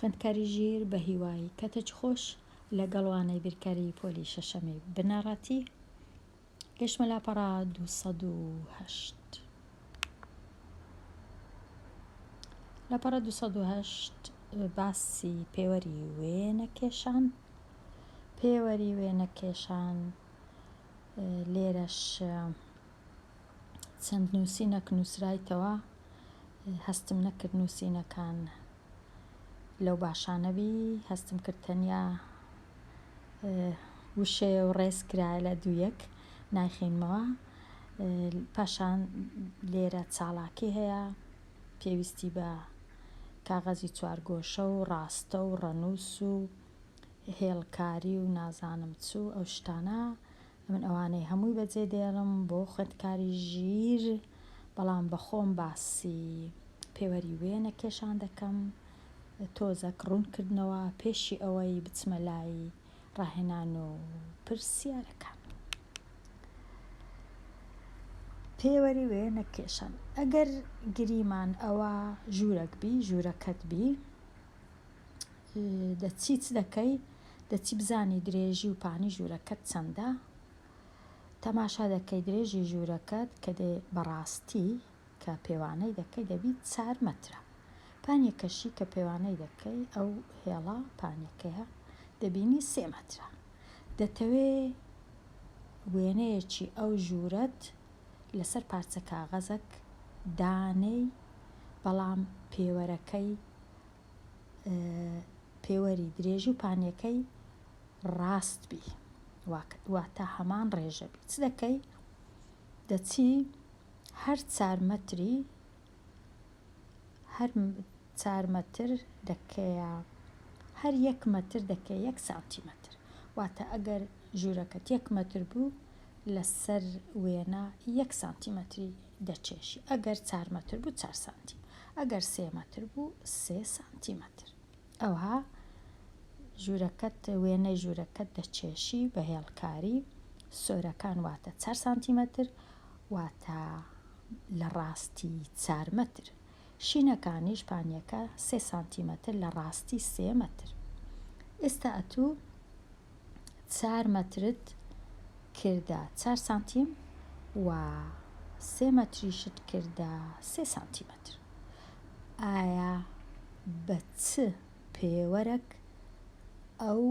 خوێندکاری ژیر بە هیوای کاتێکی خۆش لەگەڵ وانەی بیرکاری پۆلی شەشەمی بنەڕەتی گەشتمە لاپەڕە 208. لاپەڕە 208 باسی پێوەری وێنەکێشان پێوەری وێنەکێشان لێرەش چەند نووسینەک نووسرایتەوە هەستم نەکرد نووسینەکان لەو باشانە بی هەستم کرد تەنیا وشەیە و ڕێز کرایە لە دوویەک نایخینمەوە پاشان لێرە چاڵاکی هەیە پێویستی بە کاغەزی چوارگۆشە و ڕاستە و ڕەنووس و هێڵکاری و نازانم چ و ئەو شتانە من ئەوانەی هەمووی بەجێ دێڵم بۆ خوێندکاری ژیر بەڵام بەخۆم باسی پێوەری وێنە کێشان دەکەم تۆزەک ڕوون کردنەوە پێشی ئەوەی بچمە لای ڕاهێنان و پرسیارەکان. پێوەری وێنە کێشان ئەگەر گریمان ئەوە ژوورەک بی ژوورەکەت بی دەچی چ دەکەی؟ دەچی بزانی درێژی و پانی ژوورەکەت چەندە؟ تەماشا دەکەی درێژی ژوورەکەت کە دێ بەڕاستی کە پێوانەی دەکەی دەبی چار مەترە. پانیەکەشی کە پێوانەی دەکەی ئەو هێڵە پانیەکەیە دەبینی سێ مەترە. دەتەوێ وێنەیەکی ئەو ژوورەت لەسەر پارچە کاغەزەک دانێی بەڵام پێوەرەکەی پێوەری درێژی و پانیەکەی ڕاست بی واتە هەمان ڕێژە بی چ دەکەی دەچی هەر چار مەتری هەر چار مەتر دەکەیە هەر یەک مەتر دەکەی یەک سانتیمەتر واتە ئەگەر ژوورەکەت یەک مەتر بوو لەسەر وێنە یەک سانتیمەتری دەکێشی ئەگەر چار مەتر بوو چار سانتیم ئەگەر سێ مەتر بوو سێ سانتیمەتر ئەوها ژوورەکەت وێنەی ژوورەکەت دەکێشی بە هێڵکاری سۆرەکان واتە چار سانتیمەتر واتە لە ڕاستی چار مەتر شینەکانیش پانیەکە سێ سانتیمەتر لە ڕاستی سێ مەتر ئێستا ئەتوو چار مەترت کردە چار سانتیم و سێ مەتریشت کردە سێ سانتیمەتر ئایا بە چ پێوەرەک ئەو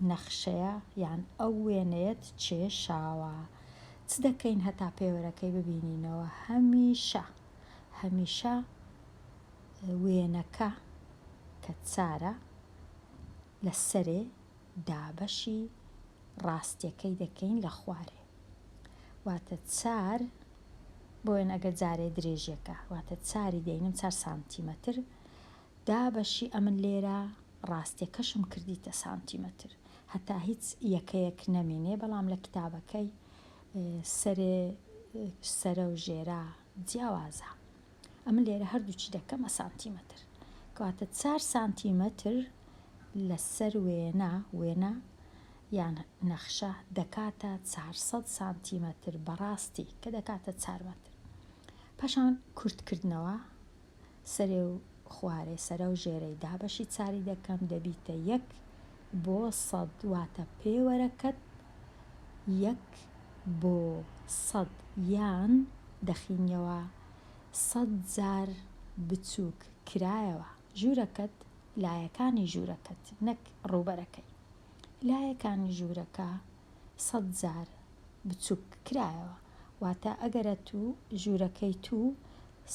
نەخشەیە یان ئەو وێنەیەت کێشاوە چ دەکەین هەتا پێوەرەکەی ببینینەوە هەمیشە هەمیشە وێنەکە کە چارە لە سەرێ دابەشی ڕاستیەکەی دەکەین لە خوارێ واتە چار بۆیەن ئەگەر جارێ درێژیەکە واتە چاری دەینم چار سانتیمەتر دابەشی ئەمن لێرە ڕاستیەکەشم کردیتە سانتیمەتر هەتا هیچ یەکەیەک نەمینێ بەڵام لە کتابەکەی سەرێ سەرە و ژێرە جیاوازە ئەمن لێرە هەردووکی دەکەمە سانتیمەتر کەواتە چار سانتیمەتر لەسەر وێنە وێنە یان نەخشە دەکاتە 400 سانتیمەتر بەڕاستی کە دەکاتە چار مەتر پاشان کورتکردنەوە سەرێ و خوارێ سەرە و ژێرەی دابەشی چاری دەکەم دەبیتە یەک بۆ سەد واتە پێوەرەکەت یەک بۆ سەد یان دەخینیەوە سەد جار بچوک کرایەوە ژورەکەت لایەکانی ژورەکەت نەک ڕوبەرەکەی لایەکانی ژورەکە سەد جار بچوک کرایەوە واتە ئەگەر ئەتوو ژورەکەی توو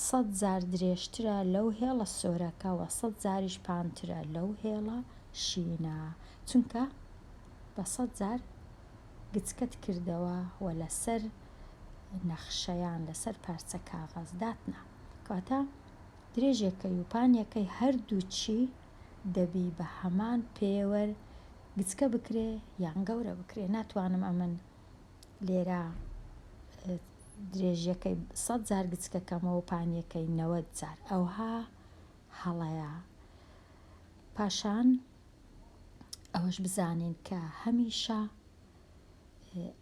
سەد جار درێژترە لەو هێڵە سۆرەکە وە سەد جاریش پانترە لەو هێڵە شینە چونکە بە سەد جار گچکەت کردەوە و لەسەر نەخشە یان لەسەر پارچە کاغەز داتنا کەواتە درێژێکەی و پانیەکەی هەردووکی دەبی بە هەمان پێوەر گچکە بکرێ یان گەورە بکرێ ناتوانم ئەمن لێرە درێژیەکەی سەد جار گچکە کەمەوە و پانیەکەی 90 جار ئەوها هەڵەیە پاشان ئەوەش بزانین کە هەمیشە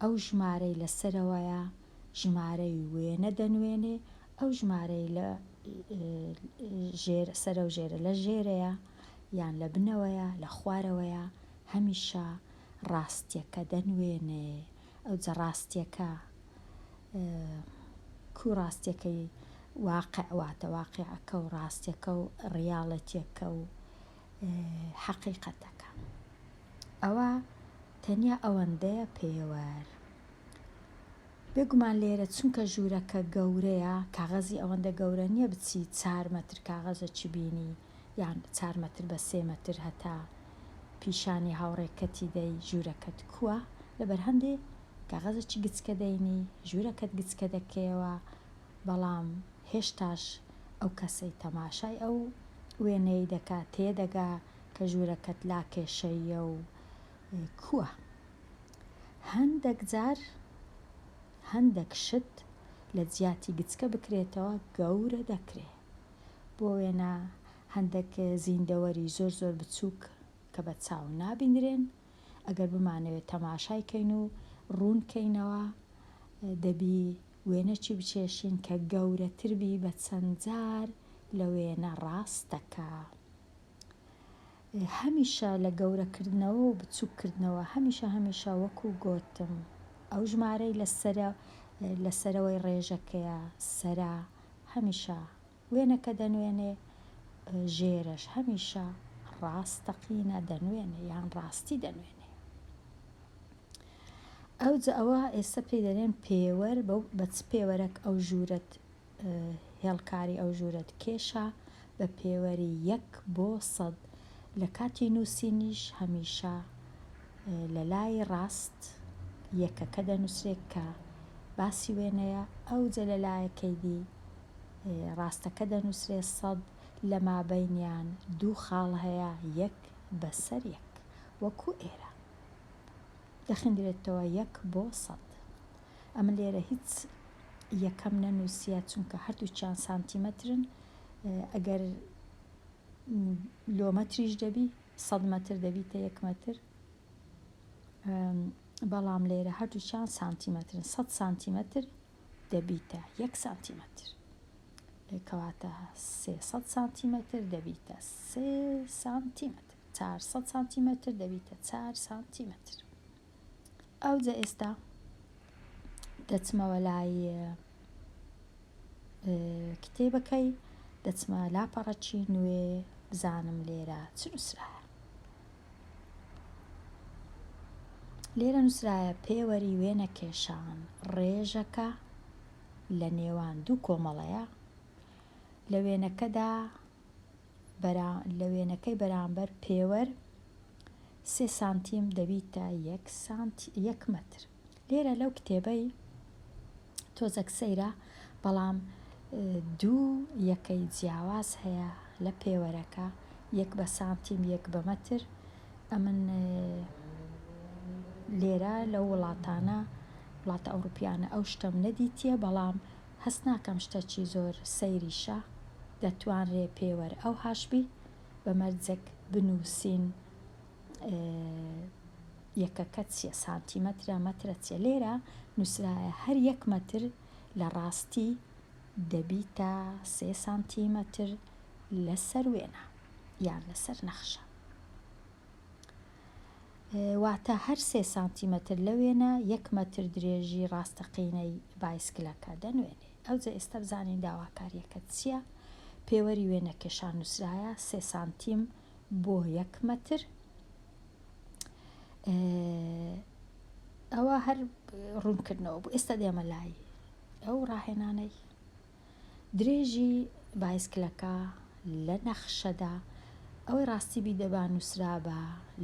ئەو ژمارەی لە سەرەوەیە ژمارەی وێنە دەنوێنێ ئەو ژمارەی لە. ژێر سەرە و ژێرە لە ژێرەیە یان لە بنەوەیە لە خوارەوەیە هەمیشە ڕاستیەکە دەنوێنێ ئەوجە ڕاستیەکە کو ڕاستیەکەی واقع واتە واقیعەکە و ڕاستیەکە و ڕیاڵەتیەکە و حەقیقەتەکە ئەوە تەنیا ئەوەندەیە پێوەر. بێگومان لێرە چونکە ژوورەکە گەورەیە کاغەزی ئەوەندە گەورە نیە بچی چار مەتر کاغەزەکی بینی یان چار مەتر بە سێ مەتر هەتا پیشانی هاوڕێکەتی دەی ژوورەکەت کوە لەبەر هەندێ کاغەزەکی گچکە دەینی ژوورەکەت گچکە دەکەیەوە بەڵام هێشتاش ئەو کەسەی تەماشای ئەو وێنەی دەکا تێدەگا کە ژوورەکەت لاکێشەییە و کوە؟ هەندەک جار هەندەک شت لە جیاتی گچکە بکرێتەوە گەورە دەکرێ. بۆ وێنە هەندەک زیندەوەری زۆر زۆر بچووک کە بە چاو نابینرێن ئەگەر بمانەوێ تەماشای کەین و ڕوون کەینەوە دەبی وێنەکی بکێشین کە گەورەتر بی بە چەند جار لە وێنە ڕاستەکە. هەمیشە لە گەورە کردنەوە و بچوک کردنەوە هەمیشە هەمیشە وەکو گۆتم ئەو ژمارەی لە سەرە لە سەرەوەی ڕێژەکەیە سەرە هەمیشە وێنەکە دەنوێنێ ژێرەش هەمیشە ڕاستەقینە دەنوێنێ یان ڕاستی دەنوێنێ ئەوجە ئەوە ئێستا پێی دەرێن پێوەر بە چ پێوەرەک ئەو ژوورەت هێڵکاری ئەو ژوورەت کێشا بە پێوەری یەک بۆ سەد، لە کاتی نووسینیش هەمیشە لە لای ڕاست یەکەکە دەنووسرێ کە باسی وێنەیە، ئەوجە لە لایەکەی دی ڕاستەکە دەنووسرێ سەد، لە مابەینیان دوو خاڵ هەیە یەک بە سەر یەک وەکوو ئێرە دەخیندرێتەوە یەک بۆ سەد. ئەمن لێرە هیچ یەکەم نەنووسیە چونکە هەردووکیان سانتیمەترن ئەگەر لۆمەتریش دەبی سەد مەتر دەبیتە یەک مەتر بەڵام لێرە هەردووکیان سانتیمەترن سەد سانتیمەتر دەبیتە یەک سانتیمەتر کەواتە 300 سانتیمەتر دەبیتە سێ سانتیمەتر 400 سانتیمەتر دەبیتە 4 سانتیمەتر ئەوجە ئێستا دەچمەوە لای کتێبەکەی دەچمە لاپەڕەکی نوێ بزانم لێرە چ نووسرایە لێرە نووسرایە پێوەری وێنە کێشان ڕێژەکە لە نێوان دوو کۆمەڵەیە لە وێنەکەدا لە وێنەکەی بەرامبەر پێوەر سێ سانتیم دەبیتە یەک سانت یەک مەتر لێرە لەو کتێبەی تۆزەک سەیرە بەڵام دوو یەکەی جیاواز هەیە لە پێوەرەکە یەک بە سانتیم یەک بە مەتر ئەمن لێرە لەو وڵاتانە وڵاتە ئەوروپیانە ئەو شتەم نەدیتیە بەڵام هەست ناکەم شتەکی زۆر سەیریشە دەتوانرێ پێوەر ئەوهاش بی بە مەرجێک بنووسین یەکەکە چیە سانتیمەترە مەترە چیە لێرە نووسرایە هەر یەک مەتر لە ڕاستی دەبیتە سێ سانتیمەتر لەسەر وێنە یان لەسەر نەخشە. واتە هەر سێ سانتیمەتر لە وێنە یەک مەتر درێژی ڕاستەقینەی بایسکلەکە دەنوێنێ. ئەوجە ئێستا بزانین داواکارییەکە چییە؟ پێوەری وێنەکێشان نووسرایە سێ سانتیم بۆ یەک مەتر. ئەوە هەر ڕوونکردنەوە بوو. ئێستا دێمە لای ئەو ڕاهێنانەی. درێژی بایسکلەکە لە نەخشەدا، ئەوەی ڕاستی بی دەبا نووسرابا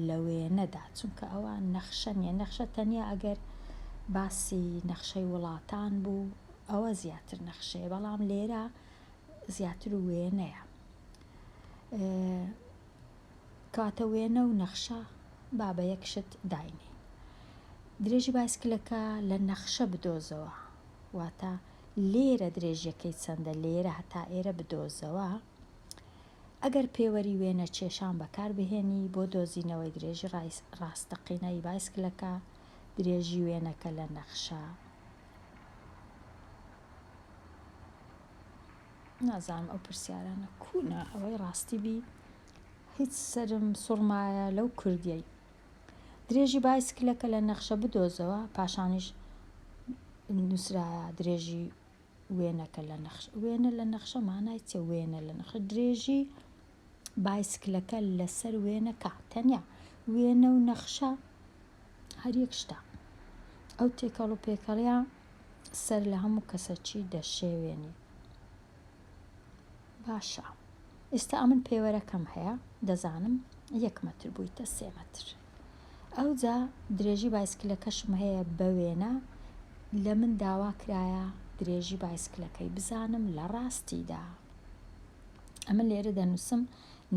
لە وێنەدا، چونکە ئەوە نەخشە نییە، نەخشە تەنیا ئەگەر باسی نەخشەی وڵاتان بوو ئەوە زیاتر نەخشەیە، بەڵام لێرە زیاتر وێنەیە. کەواتە وێنە و نەخشە با بە یەک شت داینێین. درێژی بایسکلەکە لە نەخشە بدۆزەوە، واتە لێرە درێژیەکەی چەندە لێرە هەتا ئێرە بدۆزەوە ئەگەر پێوەری وێنە کێشان بەکار بهێنی بۆ دۆزینەوەی درێژی ڕاستەقینەی بایسکلەکە درێژی وێنەکە لە نەخشە. نازانم ئەو پرسیارانە کوونە ئەوەی ڕاستی بی هیچ سەرم سوڕمایە لەو کوردیەی. درێژی بایسکلەکە لە نەخشە بدۆزەوە پاشانیش نووسرایە درێژی وێنەکە لە نەخشە وێنە لە نەخشە مانای چیە وێنە لە نەخشە درێژی بایسکلەکە لەسەر وێنەکە تەنیا وێنە و نەخشە هەر یەک شتە ئەو تێکەڵ و پێکەڵە سەر لە هەموو کەسەکی دەشێوێنی باشە ئێستا ئەمن پێوەرەکەم هەیە دەزانم یەک مەتر بوویتە سێ مەتر ئەوجا درێژی بایسکلەکەشم هەیە بە وێنە لە من داوا کرایە درێژی بایسکلەکەی بزانم لە ڕاستیدا ئەمن لێرە دەنووسم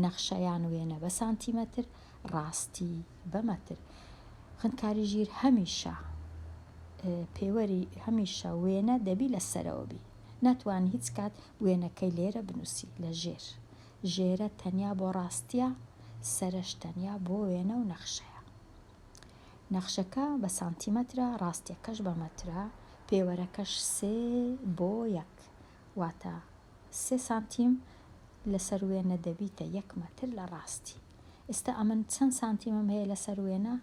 نەخشە یان وێنە بە سانتیمەتر ڕاستی بە مەتر خوێندکاری ژیر هەمیشە پێوەری هەمیشە وێنە دەبی لە سەرەوە بی ناتوانی هیچ کات وێنەکەی لێرە بنووسی لە ژێر ژێرە تەنیا بۆ ڕاستیە سەرەش تەنیا بۆ وێنە و نەخشەیە نەخشەکە بە سانتیمەترە ڕاستیەکەش بە مەترە پێوەرەکەش سێ بۆ یەک واتە سێ سانتیم لەسەر وێنە دەبیتە یەک مەتر لە ڕاستی ئێستا ئەمن چەند سانتیمم هەیە لەسەر وێنە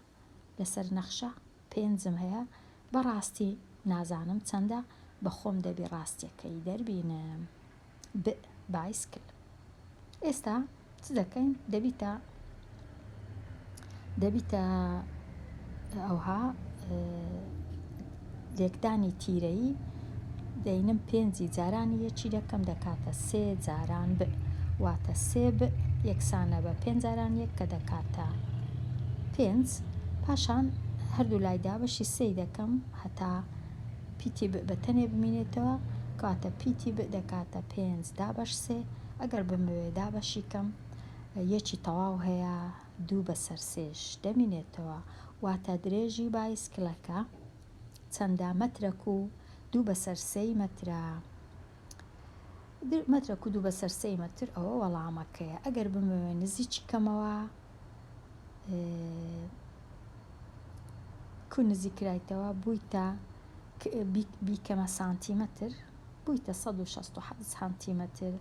لەسەر نەخشە پێنجم هەیە بەڕاستی نازانم چەندە بەخۆم دەبی ڕاستیەکەی دەربینم ب بایسکل ئێستا چ دەکەین دەبیتە دەبیتە ئەوها لێکدانی تیرەیی دەینم پێنجی جارانی یەکی دەکەم دەکاتە سێ جاران ب واتە سێ ب یەکسانە بە پێنج جاران یەک کە دەکاتە پێنج پاشان هەردوو لای دابەشی سێی دەکەم هەتا پیتی ب بە تەنێ بمینێتەوە کەواتە پیتی ب دەکاتە پێنج دابەش سێ ئەگەر بمەوێ دابەشی کەم یەکی تەواو هەیە دوو بەسەر سێش دەمینێتەوە واتە درێژی بایسکلەکە چەندە مەترەک و دوو بەسەر سێی مەترە مەترەک و دوو بەسەر سێی مەتر ئەوە وەڵامەکەیە ئەگەر بمەوێ نزیکی کەمەوە کو نزیک کرایتەوە بوویتە بیکەمە سانتیمەتر بوویتە 167 سانتیمەتر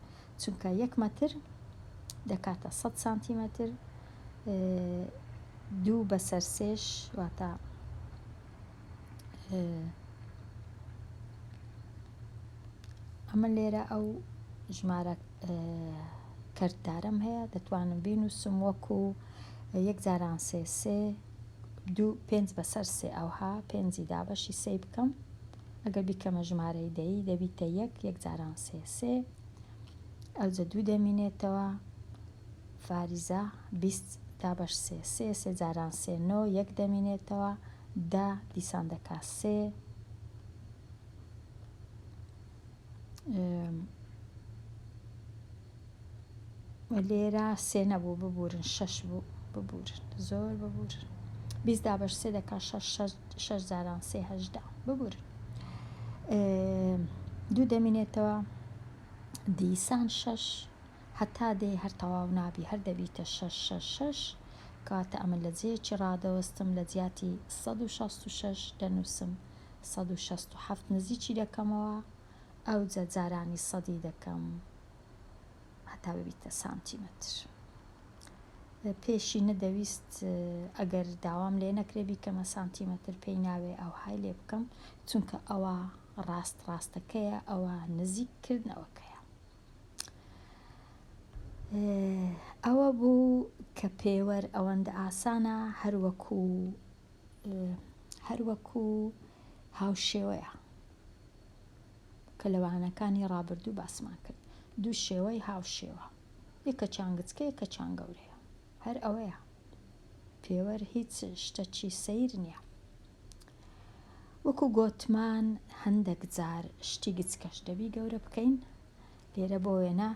چونکە یەک مەتر دەکاتە 100 سانتیمەتر دوو بەسەر سێش واتە ئەمە لێرە ئەو ژمارە کەرتدارەم هەیە دەتوانم بینوسم وەکو یەک جاران سێ سێ دوو پێنج بەسەر سێ ئەوها پێنجی دابەشی سێی بکەم ئەگەر بیکەمە ژمارەی دەیی دەبیتە یەک یەک جاران سێ سێ ئەوجە دوو دەمینێتەوە فاریزە 20 دابەش سێ سێ سێ جاران سێ نۆ یەک دەمینێتەوە دە دیسان دەکا سێ لێرە سێ نەبوو ببورن شەش بوو ببورن زۆر ببورن 20 دابەش سێ دەکا شەش شەش جاران سێ هەژدە ببورن دوو دەمینێتەوە دیسان شەش هەتا دێ هەر تەواو نابی هەر دەبیتە شەش شەش شەش کەواتە ئەمن لە جێیەکی ڕادەوەستم لە جیاتی 166 دەنووسم 167 نزیکی دەکەمەوە ئەوجە جارانی سەدی دەکەم هەتا ببیتە سانتیمەتر. پێشی نەدەویست ئەگەر داوام لێ نەکرێ بیکەمە سانتیمەتر پێی ناوێ ئەوهای لێ بکەم چونکە ئەوە ڕاست ڕاستەکەیە ئەوە نزیک کردنەوەکەیە. ئەوە بوو کە پێوەر ئەوەندە ئاسانە هەروەکو هەروەکو هاوشێوەیە کە لە وانەکانی ڕابردوو باسمان کرد دوو شێوەی هاوشێوە یەکەکیان گچکە یەکەکیان گەورەیە هەر ئەوەیە پێوەر هیچ شتەکی سەیر نییە وەکو گۆتمان هەندێک جار شتی گچکەش دەبی گەورە بکەین لێرە بۆ وێنە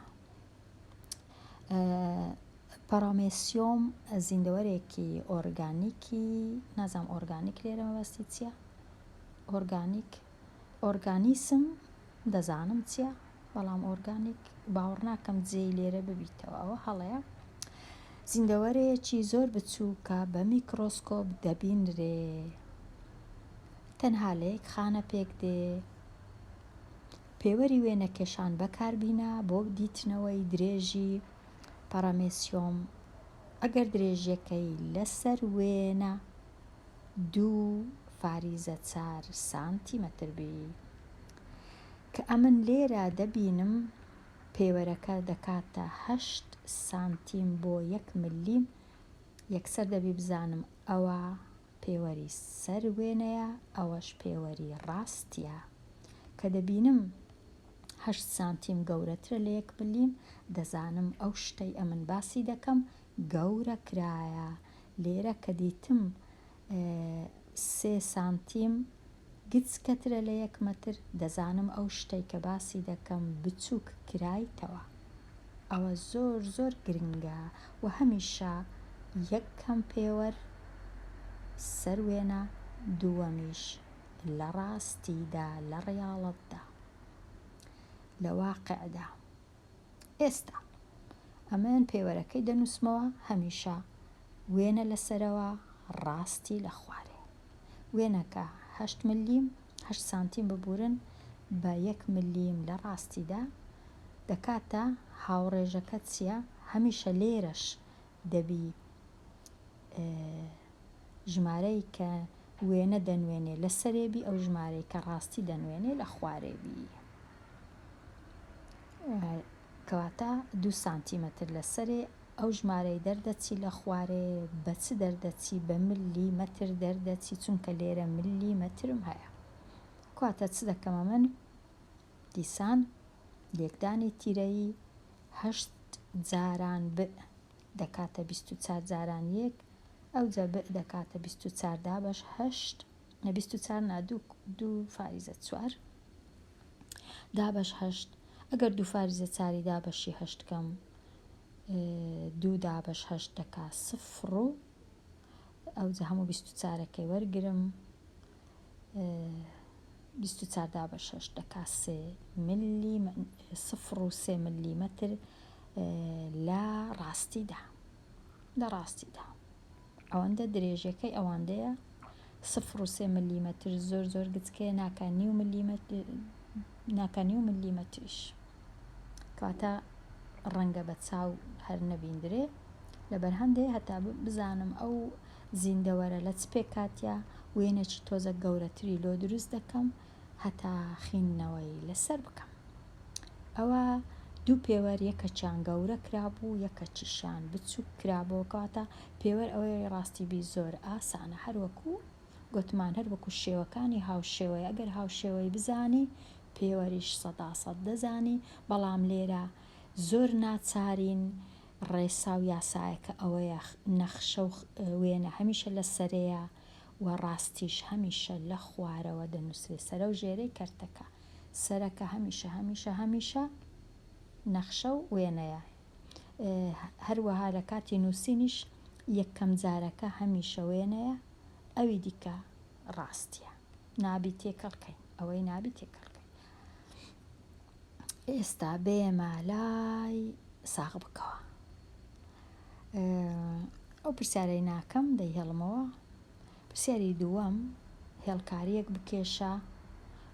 پارامێسیۆم زیندەوەرێکی ئۆرگانیکی نازانم ئۆرگانیک لێرە مەبەستی چییە ئۆرگانیک ئۆرگانیسم دەزانم چییە بەڵام ئۆرگانیک باوەڕ ناکەم جێی لێرە ببیتەوە ئەوە هەڵەیە زیندەوەرێکی زۆر بچووکە بە میکرۆسکۆپ دەبینرێ تەنها لە یەک خانە پێک دێ. پێوەری وێنەکێشان بەکاربینە بۆ دیتنەوەی درێژی پەڕەمێسیۆم ئەگەر درێژیەکەی لەسەر وێنە دوو فاریزە چار سانتیمەتر بی. کە ئەمن لێرە دەبینم پێوەرەکە دەکاتە هەشت سانتیم بۆ یەک ملیم یەکسەر دەبی بزانم ئەوە پێوەری سەر وێنەیە ئەوەش پێوەری ڕاستیە. کە دەبینم هەشت سانتیم گەورەترە لە یەک ملیم دەزانم ئەو شتەی ئەمن باسی دەکەم گەورە کرایە. لێرە کە دیتم سێ سانتیم گچکەترە لە یەک مەتر، دەزانم ئەو شتەی کە باسی دەکەم بچووک کرایتەوە. ئەوە زۆر زۆر گرنگە و هەمیشە یەکەم پێوەر سەر وێنە، دووەمیش لە ڕاستیدا، لە ڕیاڵەتدا، لە واقعدا. ئێستا ئەمن پێوەرەکەی دەنووسمەوە، هەمیشە وێنە لە سەرەوە، ڕاستی لە خوارێ. وێنەکە هەشت ملیم، هەشت سانتیم ببورن، بە یەک ملیم لە ڕاستیدا دەکاتە هاوڕێژەکە چییە؟ هەمیشە لێرەش دەبی ژمارەی کە وێنە دەنوێنێ لە سەرێ بی، ئەو ژمارەی کە ڕاستی دەنوێنێ لە خوارێ بی. کەواتە دوو سانتیمەتر لە سەرێ ئەو ژمارەی دەردەچی لە خوارێ بە چ دەردەچی؟ بە ملی مەتر دەردەچی چونکە لێرە ملی مەترم هەیە. کواتە چ دەکەمە من؟ دیسان لێکدانی تیرەیی هەشت جاران ب دەکاتە 24 جاران یەک ئەوجا ب دەکاتە 24 دابەش هەشت نە 24 نا دوو دوو فاریزە چوار دابەش هەشت ئەگەر دوو فاریزە چاری دابەشی هەشت کەم دوو دابەش هەشت دەکا سفر و ئەوجا هەموو 24ەکەی وەرگرم 24 دابەش هەشت دەکا سێ ملی سفر و سێ ملیمەتر لە ڕاستیدا لە ڕاستیدا ئەوەندە درێژیەکەی ئەوەندەیە سفر و سێ ملیمەتر زۆر زۆر گچکەیە ناکا نیو ملیمەتر ناکا نیو ملیمەتریش کەواتە ڕەنگە بە چاو هەر نەبیندرێ لەبەر هەندێ هەتا بزانم ئەو زیندەوەرە لە چ پێکاتە وێنەکی تۆزە گەورەتری لۆ دروست دەکەم هەتا خیندنەوەی لەسەر بکەم. ئەوە دوو پێوەر یەکەکیان گەورە کرابوو یەکەکیشیان بچووک کرابەوە کەواتە پێوەر ئەوەی ڕاستی بی زۆر ئاسانە هەر وەکو گۆتمان هەر وەکو شێوەکانی هاوشێوەیە ئەگەر هاوشێوەی بزانی پێوەریش سەدا سەد دەزانی بەڵام لێرە زۆر ناچارین ڕێسا و یاسایەکە ئەوەیە نەخشە و وێنە هەمیشە لە سەرێیە و ڕاستیش هەمیشە لە خوارەوە دەنووسرێ سەرە و ژێرەی کەرتەکە سەرەکە هەمیشە هەمیشە هەمیشە نەخشە و وێنەیە هەروەها لە کاتی نووسینیش یەکەم جارەکە هەمیشە وێنەیە ئەوی دیکە ڕاستیە نابی تێکەڵ کەین ئەوەی نابی تێکەڵ کەین ئێستا بێمە لای ساغ بکەوە ئەو پرسیارەی ناکەم دەیهێڵمەوە پرسیاری دووەم، هێڵکارییەک بکێشە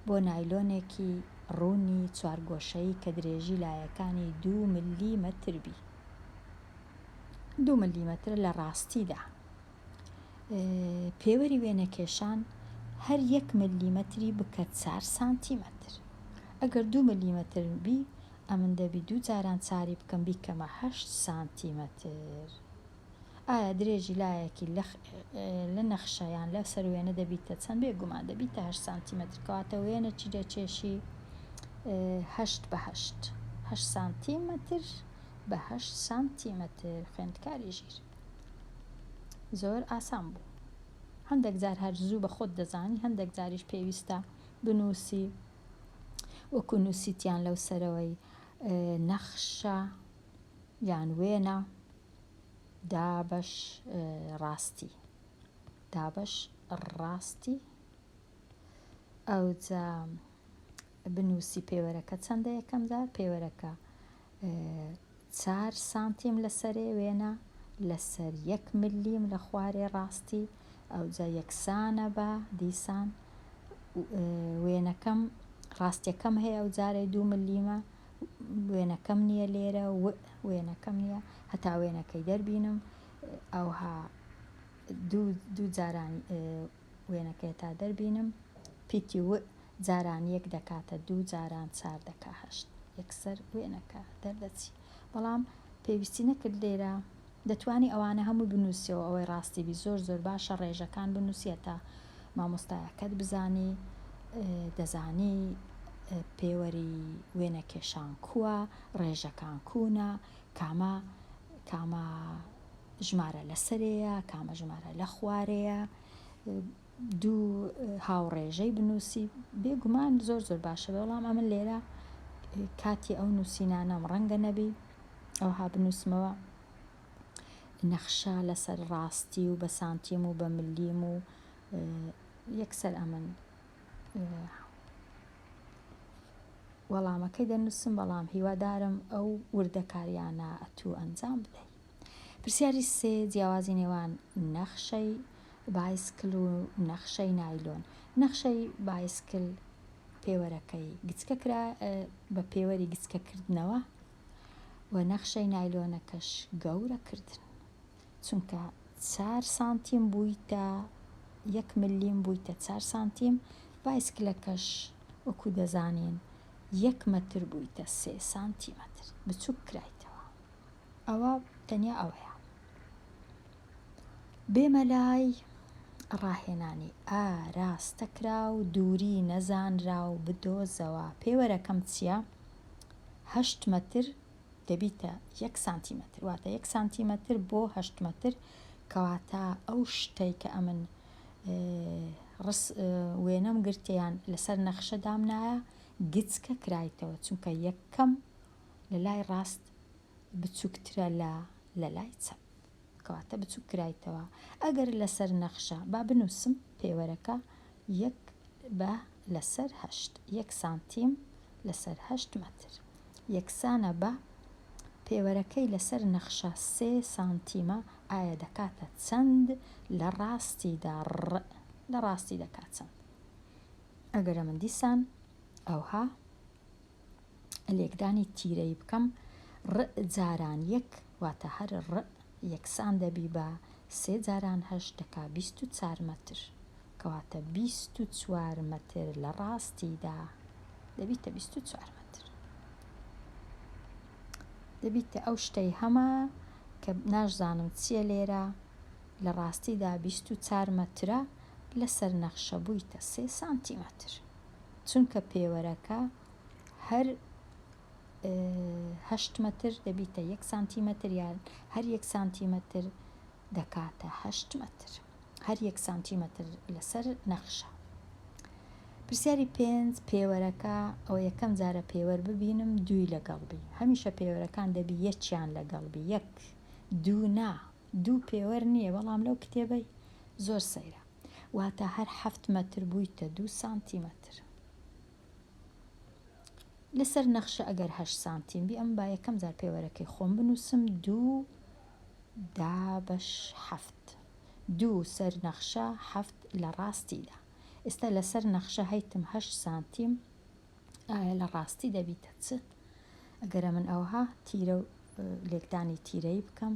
بۆ نایلۆنێکی ڕوونی چوارگۆشەیی کە درێژی لایەکانی دوو ملیمەتر بی. دوو ملیمەترە لە ڕاستیدا. پێوەری وێنەکێشان هەر یەک ملیمەتری بکە چار سانتیمەتر. ئەگەر دوو ملیمەتر بی ئەمن دەبی دوو جاران چاری بکەم بیکەمە هەشت سانتیمەتر. ئایا درێژی لایەکی لە لە نەخشە یان لە سەر وێنە دەبیتە چەند؟ بێ گومان دەبیتە هەشت سانتیمەتر کەواتە وێنە چی دەکێشی هەشت بە هەشت هەشت سانتیمەتر بە هەشت سانتیمەتر خوێندکاری ژیر زۆر ئاسان بوو هەندێک جار هەر زوو بە خۆت دەزانی هەندێک جاریش پێویستە بنووسی وەکو نووسیتیان لەو سەرەوەی نەخشە یان وێنە دابەش ڕاستی دابەش ڕاستی ئەوجا بنووسی پێوەرەکە چەندە یەکەم جار پێوەرەکە چار سانتیم لەسەرێ وێنە لەسەر یەک ملیم لە خوارێ ڕاستی ئەوجا یەکسانە بە دیسان وێنەکەم. ڕاستیەکەم هەیە ئەو جارەی دوو ملیمە وێنەکەم نییە لێرە و وێنەکەم نییە هەتا وێنەکەی دەربینم ئەوها دوو جاران وێنەکەی تا دەربینم پیتی و جاران یەک دەکاتە دوو جاران چار دەکا هەشت یەکسەر وێنەکە دەردەچی بەڵام پێویستی نەکرد لێرە دەتوانی ئەوانە هەمووی بنووسیەوە ئەوەی ڕاستی بی زۆر زۆر باشە ڕێژەکان بنووسیە تا مامۆستایەکەت بزانی دەزانی پێوەری وێنەکێشان کووە ڕێژەکان کوونە کامە کامە ژمارە لەسەرێیە کامە ژمارە لە خوارێیە دوو هاوڕێژەی بنووسی بێگومان زۆر زۆر باشە بەڵام ئەمن لێرە کاتی ئەو نووسینانەم ڕەنگە نەبی ئەوها بنووسمەوە نەخشە لەسەر ڕاستی و بە سانتیم و بە ملیم و یەکسەر ئەمن وەڵامەکەی دەنووسم بەڵام هیوادارم ئەو وردەکاریانە ئەتوو ئەنجام بدەی. پرسیاری سێ، جیاوازی نێوان نەخشەی بایسکل و نەخشەی نایلۆن. نەخشەی بایسکل پێوەرەکەی گچکە کرا بە پێوەری گچکە کردنەوە و نەخشەی نایلۆنەکەش گەورە کردن. چونکە چار سانتیم بوویتە یەک ملیم بوویتە چار سانتیم، بایسکلەکەش وەکو دەزانین یەک مەتر بوویتە سێ سانتیمەتر بچووک کرایتەوە. ئەوە تەنیا ئەوەیە بێمە لای ڕاهێنانی ئاراستەکراو دووری نەزانراو بدۆزەوە پێوەرەکەم چییە؟ هەشت مەتر دەبیتە یەک سانتیمەتر واتە یەک سانتیمەتر بۆ هەشت مەتر کەواتە ئەو شتەی کە ئەمن ڕس وێنەم گرتیان لەسەر نەخشە دامنایە گچکە کرایتەوە چونکە یەکەم لە لای ڕاست بچوکترە لە لە لای چەپ کەواتە بچوک کرایتەوە ئەگەر لەسەر نەخشە با بنوسم پێوەرەکە یەک بە لەسەر هەشت یەک سانتیم لەسەر هەشت مەتر یەکسانە بە پێوەرەکەی لەسەر نەخشە سێ سانتیمە ئایا دەکاتە چەند لە ڕاستیدا ڕ لە ڕاستی دەکات چەند ئەگەرە من دیسان ئەوها لێکدانی تیرەیی بکەم، ڕ جاران یەک واتە هەر ڕ یەکسان دەبی بە سێ جاران هەشت دەکا 24 مەتر. کەواتە 24 مەتر لە ڕاستیدا دەبیتە 24 مەتر. دەبیتە ئەو شتەی هەمە کە ناشزانم چییە لێرە لە ڕاستیدا 24 مەترە لەسەر نەخشە بوویتە سێ سانتیمەتر. چونکە پێوەرەکە هەر هەشت مەتر دەبیتە یەک سانتیمەتر یان هەر یەک سانتیمەتر دەکاتە هەشت مەتر هەر یەک سانتیمەتر لەسەر نەخشە. پرسیاری پێنج پێوەرەکە ئەوە یەکەم جارە پێوەر ببینم دووی لەگەڵ بی هەمیشە پێوەرەکان دەبی یەکیان لەگەڵ بی یەک دوو نا دوو پێوەر نییە بەڵام لەو کتێبەی زۆر سەیرە واتە هەر حەفت مەتر بوویتە دوو سانتیمەتر. لەسەر نەخشە ئەگەر هەشت سانتیم بی ئەم با یەکەم جار پێوەرەکەی خۆم بنووسم دوو دابەش حەفت دوو سەر نەخشە حەفت لە ڕاستیدا ئێستا لەسەر نەخشە هەیتم هەشت سانتیم ئایا لە ڕاستی دەبیتە چ؟ ئەگەرە من ئەوها تیرە و لێکدانی تیرەیی بکەم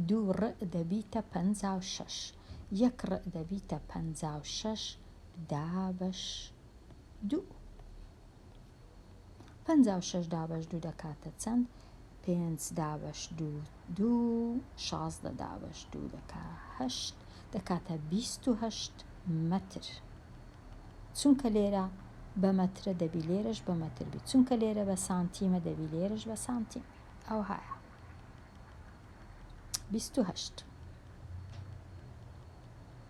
دوو ڕ دەبیتە 56 یەک ڕ دەبیتە 56 دابەش دوو 56 دابەش دوو دەکاتە چەند؟ پێنج دابەش دوو دوو 16 دابەش دوو دەکا هەشت دەکاتە 28 مەتر. چونکە لێرە بە مەترە دەبی لێرەش بە مەتر بی چونکە لێرە بە سانتیمە دەبی لێرەش بە سانتیم بی ئەوهایە 28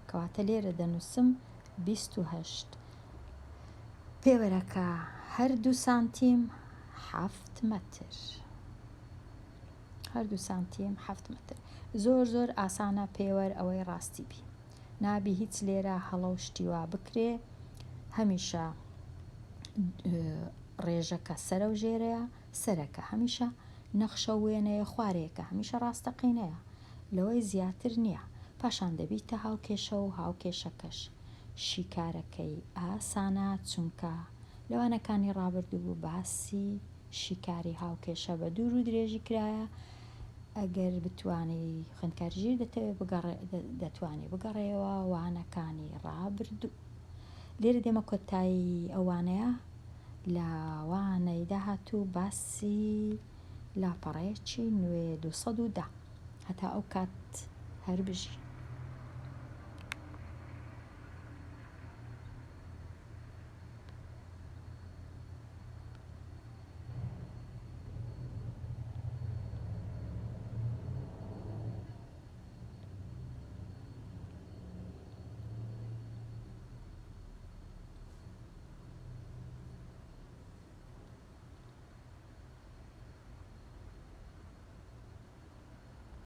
کەواتە لێرە دەنووسم 28 پێوەرەکە هەر دوو سانتیم حەفت مەتر هەر دوو سانتیم حەفت مەتر زۆر زۆر ئاسانە پێوەر ئەوەی ڕاستی بی نابی هیچ لێرە هەڵە و شتی وا بکرێ هەمیشە ڕێژەکە سەرە و ژێرەیە سەرەکە هەمیشە نەخشە و وێنەیە خوارەیەکە هەمیشە ڕاستەقینەیە لەوەی زیاتر نییە پاشان دەبیتە هاوکێشە و هاوکێشەکەش شیکارەکەی ئاسانە چونکە. لە وانەکانی ڕابردوو باسی شیکاری هاوکێشە بە دوور و درێژی کرایە، ئەگەر بتوانی خوێندکاری ژیر دەتەوێت بگەڕێ دەتوانی بگەڕێیەوە وانەکانی ڕابردوو. لێرە دێمە کۆتایی ئەو وانەیە لە وانەی داهاتوو باسی لاپەڕەیەکی نوێ 210 هەتا ئەو کات هەر بژی.